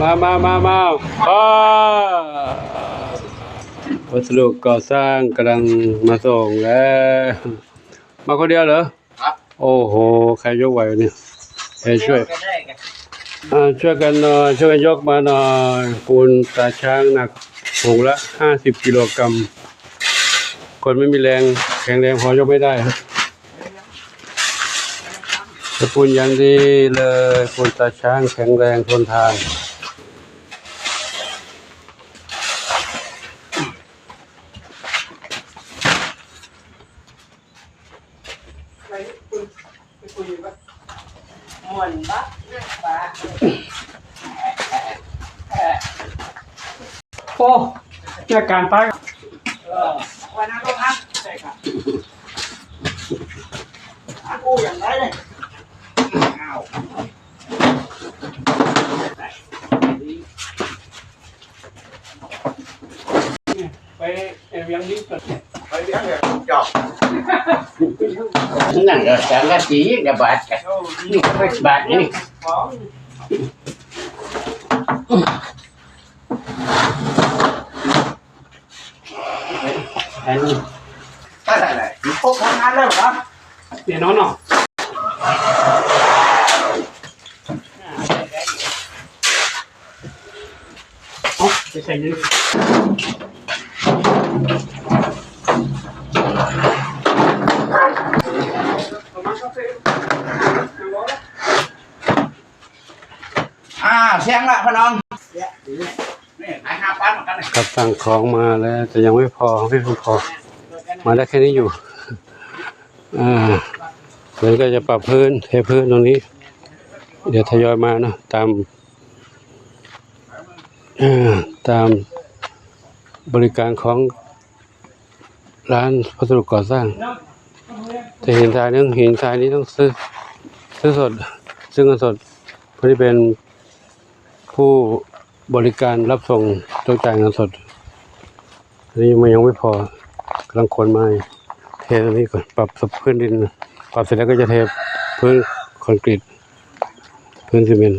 ມາ ມາ ມາ ມາ ອ້າ ວັດສະດຸກໍ່ສ້າງກຳລັງມາສົ່ງແລ້ວ. ມາຄົນດຽວເດີ? ໂອ້ໂຫ ໃຄຍົກໄຫວວະນີ້? ໃຜຊ່ວຍ? ອ່າ ຊ່ວຍກັນໜ່ອຍ ຊ່ວຍກັນຍົກມາໜ່ອຍ. ປູນຕາຊ້າງໜັກຖົງລະຫ້າສິບກິໂລກຣາມ. ຄົນໄມ່ມີແຮງ ແຂງແຮງພໍຍົກໄດ້. ຕະປູນຢ່າງດີເລີຍ ປູນຕາຊ້າງແຂງແຮງທົນທານ. ໂອ້ ຈັດການໄປ ເອີ ໄວ້ນະລູກນະ ໃຊ່ຄັບ ຫາກູ້ຢ່າງໃດເລີຍ ອ້າວ ໄປວຽງດິນກ່ອນ ໄປວຽງເດີ ເຈົ້າ ນັ້ນກໍສັງກະສີກະບາດ ນີ້ກະບາດນີ້ ອັນນີ້ ໄປໄດ້ ຄົບທຳງານແລ້ວຫວາ? ແນ່ນອນເນາະ ເອົາໄປໃສ່ນີ້ ອ່າ ແຊງລະ ພໍ່ນ້ອງ ນີ້ ຂາຍຫ້າພັນເໝືອນກັນ ກັບສັ່ງຂອງມາແລ້ວ ແຕ່ຍັງໄມ່ພໍ ໄມ່ພຽງພໍ ມາໄດ້ແຄ່ນີ້ຢູ່. ອ່າ ເພິ່ນກໍຈະປັບພື້ນ ເທພື້ນຕົງນີ້ ດຽວທະຍອຍມາເນາະ ຕາມ ເອີ ຕາມບໍລິການຂອງຮ້ານວັດສະດຸກໍ່ສ້າງ. ແຕ່ຫີນຊາຍໜຶ່ງ ຫີນຊາຍນີ້ຕ້ອງຊື້ ຊື້ສົດ ຊື້ເງິນສົດ ເພິ່ນຈະເປັນຜູ້ບໍລິການຮັບສົ່ງ ຕ້ອງຈ່າຍເງິນສົດ. ອັນນີ້ມັນຍັງໄມ່ພໍ ກຳລັງຂົນມາ ເທຕົງນີ້ກ່ອນ ປັບພື້ນດິນ ປັບເສັດແລ້ວກໍຈະເທພື້ນຄອນກຣີດ ພື້ນຊີເມັນ.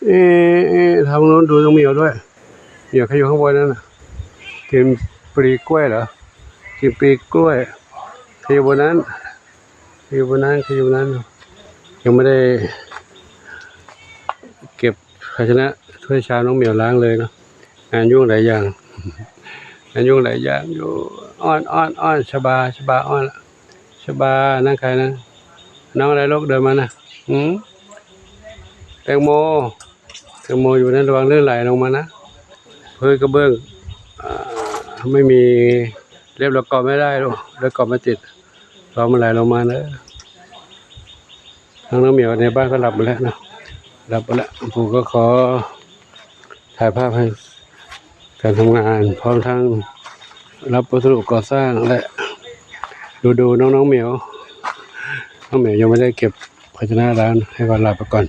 ເອ ເອ ທາງໂນ້ນດູນ້ອງໝຽວດ້ວຍ ໝຽວເຂົາຢູ່ຂ້າງບົນນັ້ນນະ ກິນປລີກລ້ວຍເຫຼື ກິນປລີກລ້ວຍ ເຂົາຢູ່ບົນນັ້ນ ເຂົາຢູ່ບົນນັ້ນ ເຂົາຢູ່ນັ້ນ ຍັງບໍ່ໄດ້ເກັບພາຊະນະຖ້ວຍຊາມນ້ອງໝຽວລ້າງເລີຍເນາະ. ງານຫຍຸ້ງຫຼາຍຢ່າງ ງານຫຍຸ້ງຫຼາຍຢ່າງຢູ່ ອ້ອນ ອ້ອນ ອ້ອນ ຊະບາ ຊະບາ ອ້ອນ ຊະບາ ນັ່ງຂາຍນະ ນ້ອງອະໄລລູກ ເດີນມານະ ຫື ແຕງໂມ ແຕງໂມຢູ່ນັ້ນ ລະວັງລື່ນໄຫຼລົງມານະ ພື້ນກະເບື້ອງ ອ່າ ໄມ່ມີເລັບ ລະກອບໄມ່ໄດ້ລູກ ລະກອບໄມ່ຕິດ ລະວັງມັນໄຫຼລົງມາເດີ. ທາງນ້ອງໝຽວໃນບ້ານກໍຫຼັບໝົດແລ້ວເນາະ ຫຼັບໝົດແລ້ວ. ປູກໍຂໍຖ່າຍພາບໃຫ້ການທຳງານ ພ້ອມທັງຮັບວັດສະດຸກໍ່ສ້າງ ແລະ ດູໆນ້ອງໆໝຽວ ນ້ອງໝຽວຍັງບໍ່ໄດ້ເກັບພາຊະນະລ້າງ ໃຫ້ເຂົາຫຼັບໄປກ່ອນ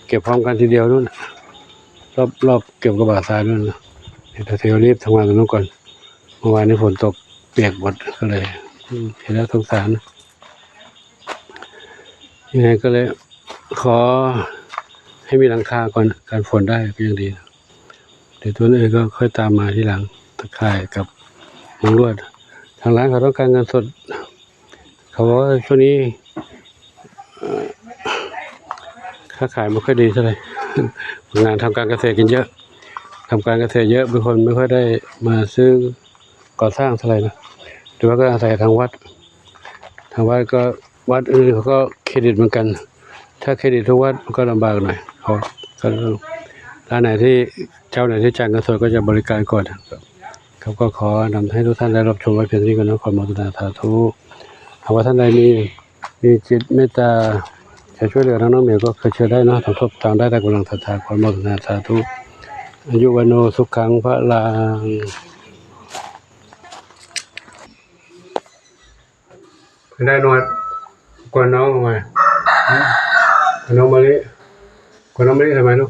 ເກັບພ້ອມກັນທີດຽວໂນ້ນ ລອບໆ ເກັບກະບະຊາຍໂນ້ນ ເຮັດແຖວລີບທຳງານຕົງນັ້ນກ່ອນ. ເມື່ອວານນີ້ຝົນຕົກປຽກໝົດ ກໍເລີຍ ເຮັດແລ້ວສົງສານ. ຍັງໄງກໍເລີຍຂໍໃຫ້ມີຫຼັງຄາກ່ອນ ກັນຝົນໄດ້ກໍຍັງດີ. ດຽວຕົວອື່ນກໍຄ່ອຍຕາມມາທີຫຼັງ ຕາຂ່າຍກັບມຸງລວດ. ທາງຮ້ານເຂົາຕ້ອງການເງິນສົດ ເຂົາບອກວ່າຊ່ວງນີ້ ເອີ ຄ້າຂາຍບໍ່ຄ່ອຍດີເທົ່າໃດ ຄົນງານທຳການກະເສດກັນເຍອະ ທຳການກະເສດເຍອະ ບາງຄົນບໍ່ຄ່ອຍໄດ້ມາຊື້ ກໍ່ສ້າງເທົ່າໃດນະ ແຕ່ວ່າກໍອາໄສທາງວັດ ທາງວັດກໍ ວັດອື່ນເຂົາກໍເຄຣດິດເໝືອນກັນ ຖ້າເຄຣດິດທຸກວັດມັນກໍລຳບາກໜ້ອຍ ເຂົາກໍ ຮ້ານໃດທີ່ ເຈົ້າໃດທີ່ຈ່າຍເງິນສົດກໍຈະບໍລິການກ່ອນ. ເຮົາກໍຂໍນຳໃຫ້ທຸກທ່ານໄດ້ຮັບຊົມໄວ້ພຽງເທົ່ານີ້ກ່ອນເນາະ ຂໍອະນຸໂມທະນາສາທຸ. ຫາກວ່າທ່ານໃດມີ ມີຈິດເມດຕາ ຈະຊ່ວຍເຫຼືອນ້ອງໆ ເມວກໍເຊີນໄດ້ເນາະ ສົມທົບຕາມໄດ້ຕາມກຳລັງສັດທາ ຂໍອະນຸໂມທະນາສາທຸ. ອາຍຸວັນໂນສຸຂັງພະລັງ. ໄດ້ນວດ ກວນນ້ອງອອກມາ ນ້ອງມະລິ. ວະ ນ້ອງມະລິ ທຳໄມລູກ?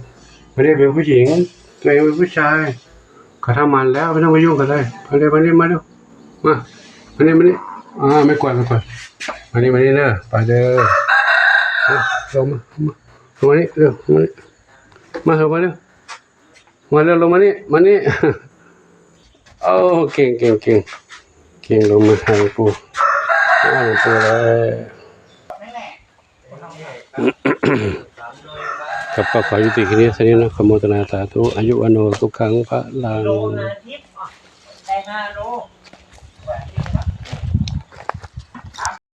ມະລິເປັນຜູ້ຍິງ ຕົວເອງເປັນຜູ້ຊາຍ ເຂົາທຳໝັນແລ້ວ ໄປ ຕ້ອງໄປຫຍຸ້ງກັນເລີຍ. ມາເລີຍ ມານີ້ ມາເລັວ ມາ ມານີ້ ມານີ້ ອາ ໄມ້ກວາດ ໄມ້ກວາດ ມານີ້ ມານີ້ເດີ ໄປເດີ ລົງມາ ລົງມາ ລົງມານີ້ເດີ ມານີ້ ມາເຖາະ ມາເດີ ມາເດີ ລົງມານີ້ ມານີ້. ໂອ້ ເກັ່ງ ເກັ່ງ ເກັ່ງ ເກັ່ງ ລົງມາຫາປູ່ ຫາປູ່ແລ້ວ. ກັບກໍຂໍຍຸຕິແຄ່ນີ້ເນາະ ຂໍອະນຸໂມທະນາສາທຸ ອາຍຸ ວັນໂນ ສຸຂັງ ພະລັງ.